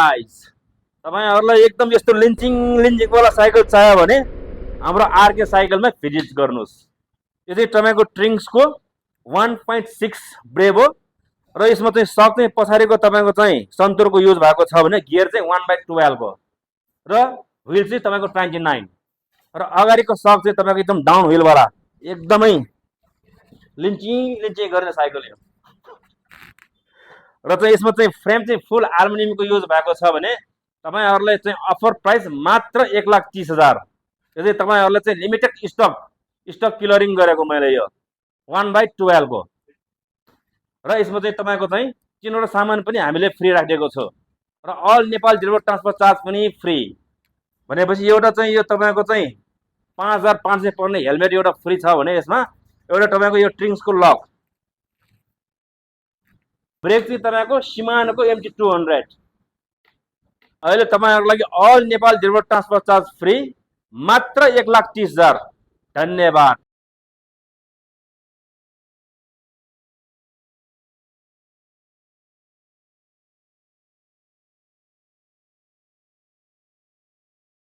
Price. तपाईहरुलाई एकदम यस्तो लिन्चिङ वाला साइकल चाहियो भने हाम्रो आरके साइकलमा भिजिट गर्नुस्। यो चाहिँ तपाईको ट्रिङ्क्सको 1.6 ब्रेभ हो र यसमा चाहिँ सक चाहिँ पछाडिको तपाईको चाहिँ सन्तुरको युज भएको छ भने गियर चाहिँ 1/12 हो र व्हील चाहिँ तपाईको 29 र अगाडिको सक चाहिँ तपाईको एकदम डाउन व्हील वाला एकदमै लिन्चिङ गर्ने साइकल हो। र चाहिँ यसमा चाहिँ फ्रेम चाहिँ फुल एल्युमिनियमको युज भएको छ भने तपाईहरुलाई चाहिँ अफर प्राइस मात्र 1,30,000। यो चाहिँ तपाईहरुलाई चाहिँ लिमिटेड स्टक क्लियरिङ गरेको मैले यो 1/12 को र यसमा चाहिँ तपाईको चाहिँ 3 वटा सामान पनि हामीले फ्री राखेको छ र all Nepal deliver transfer charge पनि फ्री। भनेपछि एउटा चाहिँ यो तपाईको चाहिँ 5,500 पर्ने हेलमेट एउटा फ्री छ भने यसमा एउटा तपाईको यो ट्रिङ्क्सको लक, ब्रेक चाहिँ तपाईको सिमानोको MT200। अहिले तपाईहरुको लागि all Nepal deliver transfer charge free मात्र 1,30,000। धन्यवाद।